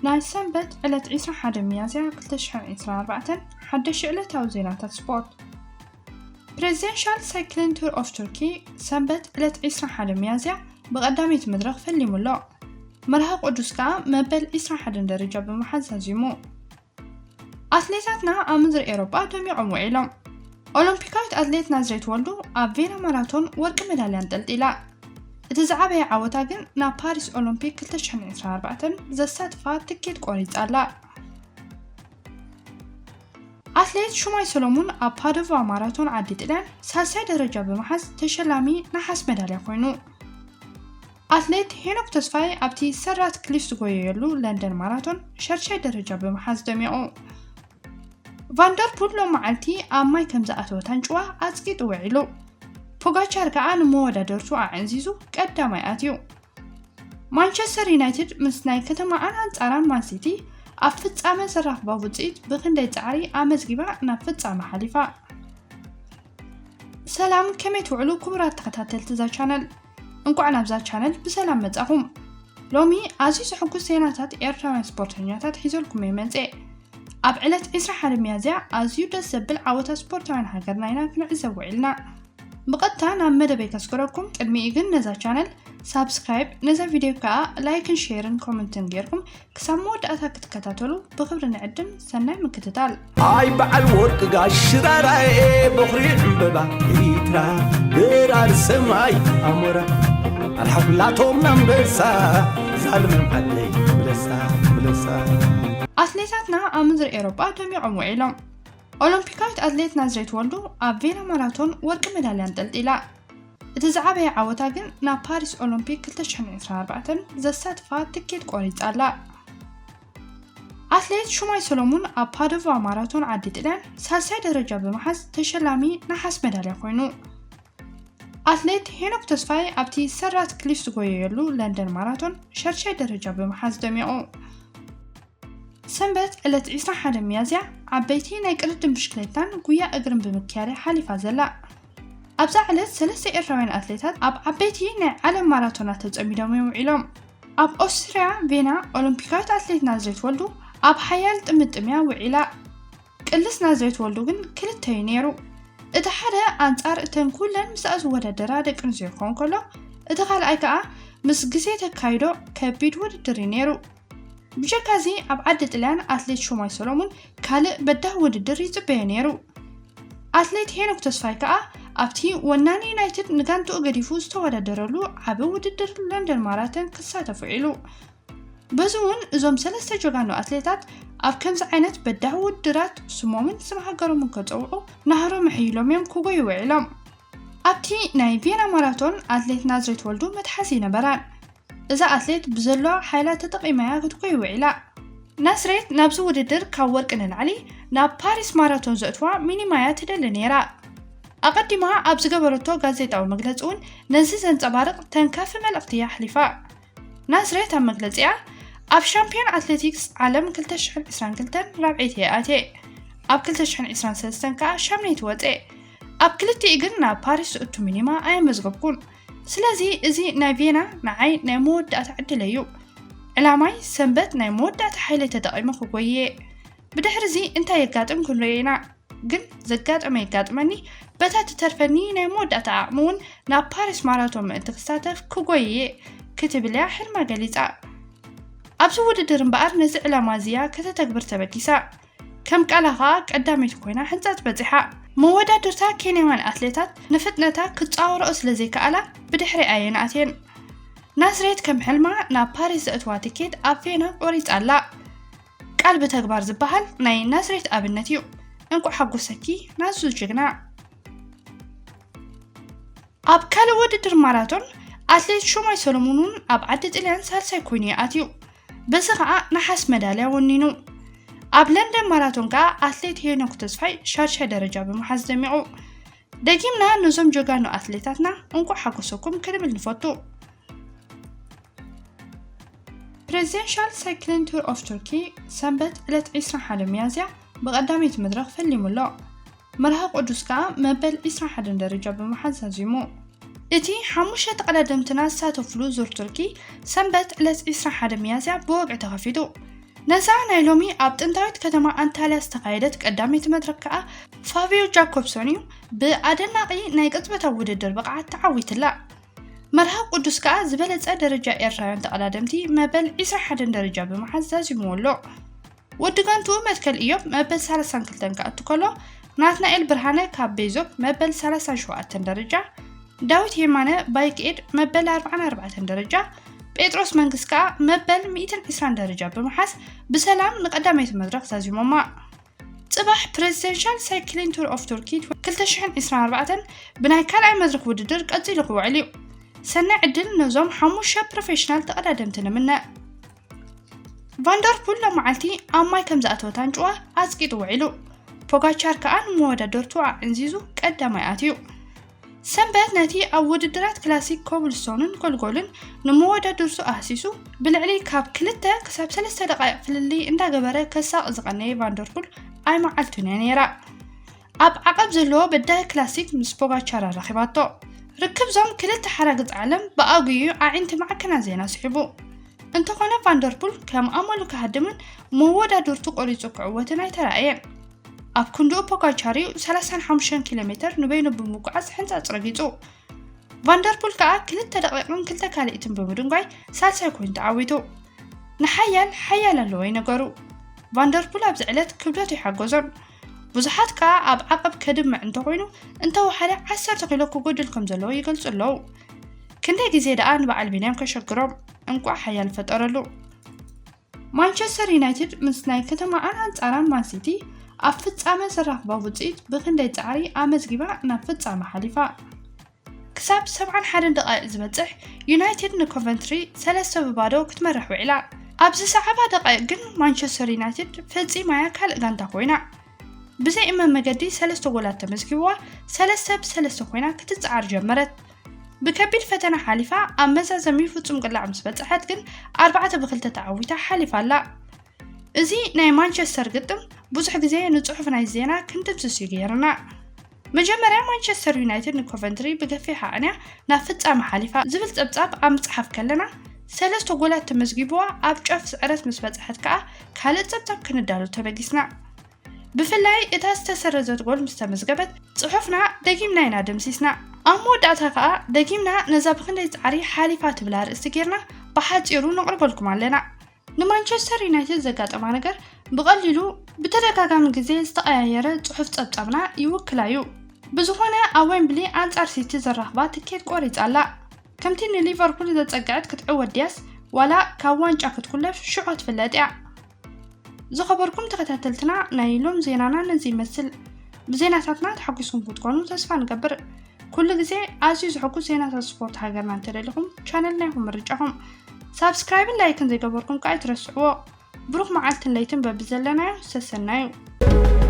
ናይ ሰንበት ዕለት ዕስራን ሓደን ሚያዝያ ክልተ ሽሕን ዕስራን ኣርባዕተን ሓደሽቲ ዕለታዊ ዜናታት ስፖርት። ፕሬዚደንሻል ሳይክሊን ቱር ኦፍ ቱርኪ ሰንበት ዕለት ዕስራን ሓደን ሚያዝያ ብቐዳመይቲ መድረኽ ፈሊሙ ኣሎ። መርሃ ቅዱስ ከኣ መበል ዕስራን ሓደን ደረጃ ብምሓዝ ዛዚሙ። ኣትሌታትና ኣብ ምድሪ ኤውሮጳ ደሚቖም ውዒሎም። ኦሎምፒካዊት ኣትሌት ናዝሬት ወልዱ ኣብ ቬና ማራቶን ወርቂ ሜዳልያ ኣንጠልጢላ። እቲ ዝዓበየ ዓወታ ግን ናብ ፓሪስ ኦሎምፒክ ክልተ ሽሕን ዕስራን ኣርባዕተን ዘሳትፋ ትኬት ቆሪጻ ኣላ። ኣትሌት ሹማይ ሰሎሙን ኣብ ፓዶቫ ማራቶን ዓዲ ጥልያን ሳልሳይ ደረጃ ብምሓዝ ተሸላሚ ነሓስ ሜዳልያ ኮይኑ። ኣትሌት ሄኖክ ተስፋይ ኣብቲ ሰራት ክሊፍ ዝጎየየሉ ለንደን ማራቶን ሻድሻይ ደረጃ ብምሓዝ ደሚቑ። ቫንደርፑል ሎም መዓልቲ ኣብ ማይ ከም ዝኣተወ ታንጭዋ ኣጽቂጡ ውዒሉ። ፖጋቻር ከኣ ንመወዳደርቱ ኣዕንዚዙ ቀዳማይ ኣትዩ። ማንቸስተር ዩናይትድ ምስ ናይ ከተማኣን ኣንጻራን ማን ሲቲ ኣብ ፍጻመ ዘራኽባ ውጽኢት ብኽንደይ ጻዕሪ ኣመዝጊባ ናብ ፍጻመ ሓሊፋ። ሰላም፣ ከመይ ትውዕሉ ክቡራት ተኸታተልቲ እዛ ቻነል? እንቋዕ ናብዛ ቻነል ብሰላም መጻኹም። ሎሚ ኣዝዩ ዘሐጉስ ዜናታት ኤርትራውያን ስፖርተኛታት ሒዘልኩም እየ መጽኤ። ኣብ ዕለት ዕስራን ሓደን ሚያዝያ ኣዝዩ ደስ ዘብል ዓወታት ስፖርታውያን ሃገርና ኢና ክንዕዘብ ውዒልና። ብቐጥታ ናብ መደበይ ከስግረኩም፣ ቅድሚኡ ግን ነዛ ቻነል ሳብስክራይብ፣ ነዛ ቪድዮ ከኣ ላይክን ሼርን ኮመንትን ጌርኩም ክሳብ መወዳእታ ክትከታተሉ ብኽብሪ ንዕድም። ሰናይ ምክትታል። ኣይ በዓል ወርቂ ጋሽ ሽራራኤ፣ በኹሪ ዕምበባ ኤሪትራ፣ በራሪ ሰማይ ኣሞራ፣ ኣርሓ ኩላቶም ኣንበሳ፣ ዛልም ዓደይ ምለሳ፣ ምለሳ። ኣትሌታትና ኣብ ምድሪ ኤውሮጳ ደሚቖም ውዒሎም። ኦሎምፒካዊት ኣትሌት ናዝሬት ወልዱ ኣብ ቬና ማራቶን ወርቂ ሜዳልያ ኣንጠልጢላ። እቲ ዝዓበየ ዓወታ ግን ናብ ፓሪስ ኦሎምፒክ ክልተ ሽሕን ዕስራን ኣርባዕተን ዘሳትፋ ትኬት ቆሪጻ ኣላ። ኣትሌት ሹማይ ሰሎሙን ኣብ ፓዶቫ ማራቶን ዓዲ ጥልያን ሳልሳይ ደረጃ ብምሓዝ ተሸላሚ ነሓስ ሜዳልያ ኮይኑ። ኣትሌት ሄኖክ ተስፋይ ኣብቲ ሰራት ክሊፍ ዝጎየየሉ ለንደን ማራቶን ሻድሻይ ደረጃ ብምሓዝ ደሚቑ። ሰንበት ዕለት ዕስራን ሓደን ሚያዝያ ዓበይቲ ናይ ቅድድም ብሽክሌታን ጉያ እግርን ብምክያድ ሓሊፋ ዘላ። ኣብዛ ዕለት ሰለስተ ኤርትራውያን ኣትሌታት ኣብ ዓበይቲ ናይ ዓለም ማራቶናት ተጸሚዶም እዮም ውዒሎም። ኣብ ኦስትርያ ቬና ኦሎምፒካዊት ኣትሌት ናዝሬት ወልዱ ኣብ ሓያል ጥምጥምያ ውዒላ። ቅልስ ናዝሬት ወልዱ ግን ክልተ እዩ ነይሩ። እቲ ሓደ ኣንጻር እተን ኩለን ምስኣ ዝወዳደራ ደቂ ኣንስትዮ ክኸውን ከሎ፣ እቲ ካልኣይ ከኣ ምስ ግዜ ተካይዶ ከቢድ ውድድር እዩ ነይሩ። ብጀካዚ ኣብ ዓዲ ጥልያን ኣትሌት ሹማይ ሰሎሙን ካልእ በዳህ ውድድር ይጽበዮ ነይሩ። ኣትሌት ሄኖክ ተስፋይ ከኣ ኣብቲ ወናኒ ዩናይትድ ንጋንትኡ ገዲፉ ዝተወዳደረሉ ዓቢ ውድድር ለንደን ማራቶን ክሳተፍ ውዒሉ። በዚ እውን እዞም ሰለስተ ጀጋኑ ኣትሌታት ኣብ ከምዚ ዓይነት በዳህ ውድድራት ስሞምን ስም ሃገሮምን ከጸውዑ ናህሮም ኣሕይሎም እዮም ክጎዩ ውዒሎም። ኣብቲ ናይ ቬና ማራቶን ኣትሌት ናዝሬት ወልዱ መትሓዚ ኣይነበራን። እዛ ኣትሌት ብዘለዋ ሓይላ ተጠቒማ እያ ክትጎይ ውዒላ። ናስሬት ናብዚ ውድድር ካብ ወርቂ ንላዕሊ ናብ ፓሪስ ማራቶን ዘእትዋ ሚኒማ እያ ትደሊ ነይራ። ኣቐዲማ ኣብ ዝገበረቶ ጋዜጣዊ መግለጺ እውን ነዚ ዘንጸባርቕ ተንካፊ መልእኽቲ እያ ኣሕሊፋ። ናስሬት ኣብ መግለጺኣ፣ ኣብ ሻምፒዮን ኣትሌቲክስ ዓለም ክልተ ሽሕን ዕስራን ክልተን ራብዐይቲ እየ ኣትየ፣ ኣብ ክልተ ሽሕን ዕስራን ሰለስተን ከኣ ሻምነይቲ ወጽኤ። ኣብ ክልቲኡ ግን ናብ ፓሪስ ዝእቱ ሚኒማ ኣየመዝገብኩን። ስለዚ እዚ ናይ ቬና ንዓይ ናይ መወዳእታ ዕድለይ እዩ። ዕላማይ ሰንበት ናይ መወዳእታ ሓይለይ ተጠቒመ ክጎይየ። ብድሕሪ እዚ እንታይ የጋጥም ክንርኢ ኢና። ግን ዘጋጠመ የጋጥመኒ፣ በታ ትተርፈኒ ናይ መወዳእታ ዓቕሚ እውን ናብ ፓሪስ ማራቶን ምእንቲ ክሳተፍ ክጎይየ ክትብል እያ ሕልማ ገሊጻ። ኣብዚ ውድድር እምበኣር ነዚ ዕላማ እዚ እያ ከተተግብር ተበጊሳ። ከም ቃላ ኸኣ ቀዳመይቲ ኮይና ሕንጻጽ በጺሓ። መወዳድርታ ኬንያውያን ኣትሌታት ንፍጥነታ ክጻወረኦ ስለ ዘይከኣላ ብድሕሪኣ እየን ኣትየን። ናስሬት ከም ሕልማ ናብ ፓሪስ ዘእትዋ ትኬት ኣብ ቬና ቆሪጻ ኣላ። ቃል ብተግባር ዝበሃል ናይ ናስሬት ኣብነት እዩ። እንቋዕ ሓጎሰኪ ናዙ ጅግና። ኣብ ካልእ ውድድር ማራቶን ኣትሌት ሹማይ ሰሎሙን እውን ኣብ ዓዲ ጥልያን ሳልሳይ ኮይኑ እዩ ኣትዩ። በዚ ኸኣ ነሓስ መዳልያ ወኒኑ። ኣብ ለንደን ማራቶን ከኣ ኣትሌት ሄኖክ ተስፋይ ሻድሻይ ደረጃ ብምሓዝ ደሚቑ። ደጊምና ነዞም ጀጋኑ ኣትሌታትና እንቋዕ ሓጎሰኩም ክንብል ንፈቱ። ፕሬዚደንሻል ሳይክሊን ቱር ኦፍ ቱርኪ ሰንበት ዕለት ዕስራን ሓደን ሚያዝያ ብቐዳመይቲ መድረኽ ፈሊሙ ኣሎ። መርሃ ቅዱስ ከኣ መበል ዕስራን ሓደን ደረጃ ብምሓዝ ዛዚሙ። እቲ ሓሙሽተ ተቐዳደምትና ዝሳተፍሉ ዙር ቱርኪ ሰንበት ዕለት ዕስራን ሓደን ሚያዝያ ብወግዒ ተኸፊቱ። ነዛ ናይ ሎሚ ኣብ ጥንታዊት ከተማ ኣንታልያ ዝተኻየደት ቀዳመይቲ መድረኽ ከኣ ፋቪዮ ጃኮብሶን እዩ ብኣደናቒ ናይ ቅጽበታዊ ውድድር ብቕዓት ተዓዊትላ። መርሃ ቅዱስ ከኣ ዝበለጸ ደረጃ ኤርትራውያን ተቐዳደምቲ መበል ዕስራን ሓደን ደረጃ ብምሓዝ ዛዚምዎ ኣሎ። ወዲ ጋንትኡ መትከል ኢዮብ መበል ሰላሳን ክልተን ከኣቱ ከሎ፣ ናትናኤል ብርሃነ ካብ ቤዞክ መበል ሰላሳን ሸውዓተን ደረጃ፣ ዳዊት የማነ ባይክ ኤድ መበል ኣርባዓን ኣርባዕተን ደረጃ፣ ጴጥሮስ መንግስ ከኣ መበል ሚእትን ዕስራን ደረጃ ብምሓዝ ብሰላም ንቐዳመይቲ መድረኽ ዛዚሞማ። ጽባሕ ፕሬዚደንሻል ሳይክሊን ቱር ኦፍ ቱርኪ ክልተ ሽሕን ዕስራን ኣርባዕተን ብናይ ካልኣይ መድረኽ ውድድር ቀጺሉ ክውዕል እዩ። ሰናይ ዕድል ነዞም ሓሙሽተ ፕሮፌሽናል ተቐዳደምቲ ንምነ። ቫንደርፑል ሎመዓልቲ ኣብ ማይ ከም ዝኣተወ ታንጭዋ ኣጽቂጡ ውዒሉ። ፖጋቻር ከኣ ንመወዳደርቱ ኣዕንዚዙ ቀዳማይ ኣትዩ። ሰንበት ነቲ ኣብ ውድድራት ክላሲክ ኮብልስቶንን ጎልጎልን ንመወዳድርቱ ኣህሲሱ ብልዕሊ ካብ ክልተ ክሳብ ሰለስተ ደቃይቕ ፍልልይ እንዳገበረ ከሳቕ ዝቐነየ ቫንደርፑል ኣይመዓልቱን እያ ነይራ። ኣብ ዓቐብ ዘለዎ በዳሂ ክላሲክ ምስ ፖጋቻር ኣራኺባቶ። ርክብዞም ክልተ ሓራግጽ ዓለም ብኣጉዩ ኣዒንቲ ማዕከናት ዜና ስሒቡ። እንተኾነ ቫንደርፑል ከም ኣመሉ ክሃድምን መወዳድርቱ ቆሪጹ ክዕወትን ኣይተራእየን። ኣብ ክንድኡ ፖጋቻር እዩ ሰላሳን ሓሙሽተን ኪሎ ሜተር ንበይኑ ብምጉዓዝ ሕንጻጽ ረጊጹ። ቫንደርፑል ከኣ ክልተ ደቂቕን ክልተ ካልኢትን ብምድንጓይ ሳልሳይ ኮይኑ ተዓዊቱ። ንሓያል ሓያል ኣለዎ እዩ ነገሩ። ቫንደርፑል ኣብዚ ዕለት ክብደቱ ይሓገዞን። ብዙሓት ከኣ ኣብ ዓቐብ ከድምዕ እንተኾይኑ እንተወሓደ ዓሰርተ ኪሎ ክጎድል ከም ዘለዎ ይገልጹ ኣለዉ። ክንደይ ግዜ ደኣ ንበዓል ቢንያም ከሸግሮም፣ እንቋዕ ሓያል ፈጠረሉ። ማንቸስተር ዩናይትድ ምስ ናይ ከተማኣን ኣንጻራን ማን ሲቲ ኣብ ፍጻመ ዘራኽባ ውጽኢት ብኽንደይ ጻዕሪ ኣመዝጊባ ናብ ፍጻመ ሓሊፋ። ክሳብ ሰብዓን ሓደን ደቓይቕ ዝበጽሕ ዩናይትድ ንኮቨንትሪ ሰለስተ ብባዶ ክትመርሕ ውዒላ። ኣብ ዝሰዓባ ደቓይቕ ግን ማንቸስተር ዩናይትድ ፈጺማያ ካልእ ጋንታ ኮይና። ብዘይ እመን መገዲ ሰለስተ ጎላት ተመዝጊብዋ ሰለስተ ብሰለስተ ኮይና ክትጽዓር ጀመረት። ብከቢድ ፈተና ሓሊፋ ኣብ መዛዘሚ ፍጹም ቅላዕ ምስ በጽሐት ግን ኣርባዕተ ብክልተ ተዓዊታ ሓሊፋ ኣላ። እዚ ናይ ማንቸስተር ግጥም ብዙሕ ግዜ ንጽሑፍ ናይ ዜና ክንድምስስ እዩ ገይሩና። መጀመርያ ማንቸስተር ዩናይትድ ንኮቨንትሪ ብገፊሕ ኣዕንያ ናብ ፍጻመ ሓሊፋ ዝብል ጸብጻብ ኣብ ምጽሓፍ ከለና፣ ሰለስተ ጎላት ተመዝጊብዋ ኣብ ጫፍ ስዕረት ምስ በጽሐት ከኣ ካልእ ጸብጻብ ክንዳሎ ተበጊስና። ብፍላይ እታ ዝተሰረዘት ጎል ምስ ተመዝገበት ጽሑፍና ደጊምና ኢና ደምሲስና። ኣብ መወዳእታ ከኣ ደጊምና ነዛ ብኽንደይ ጻዕሪ ሓሊፋ ትብል ኣርእስቲ ጌርና ብሓጺሩ ነቕርበልኩም ኣለና። ንማንቸስተር ዩናይትድ ዘጋጠማ ነገር ብቐሊሉ ብተደጋጋሚ ግዜ ዝተቐያየረ ጽሑፍ ጸብጻብና ይውክላ እዩ። ብዝኾነ ኣብ ዌምብሊ ኣንጻር ሲቲ ዘራኽባ ትኬት ቆሪጻ ኣላ። ከምቲ ንሊቨርፑል ዘጸግዐት ክትዕወት ድያስ ዋላ ካብ ዋንጫ ክትኩለፍ ሽዑ ትፍለጥ እያ። ዝኸበርኩም ተኸታተልትና ናይ ሎም ዜናና ነዚ ይመስል። ብዜናታትና ተሓጒስኩም ክትኮኑ ተስፋ ንገብር። ኩሉ ግዜ ኣዝዩ ዘሐጉስ ዜናታት ስፖርት ሃገርና እንተደሊኹም ቻነልና ኢኹም ምርጫኹም። ሳብስክራይብን ላይክን ዘይገበርኩም ከኣ ኣይትረስዕዎ። ብሩኽ መዓልትን ለይትን በብዘለናዮ ሰሰናዩ።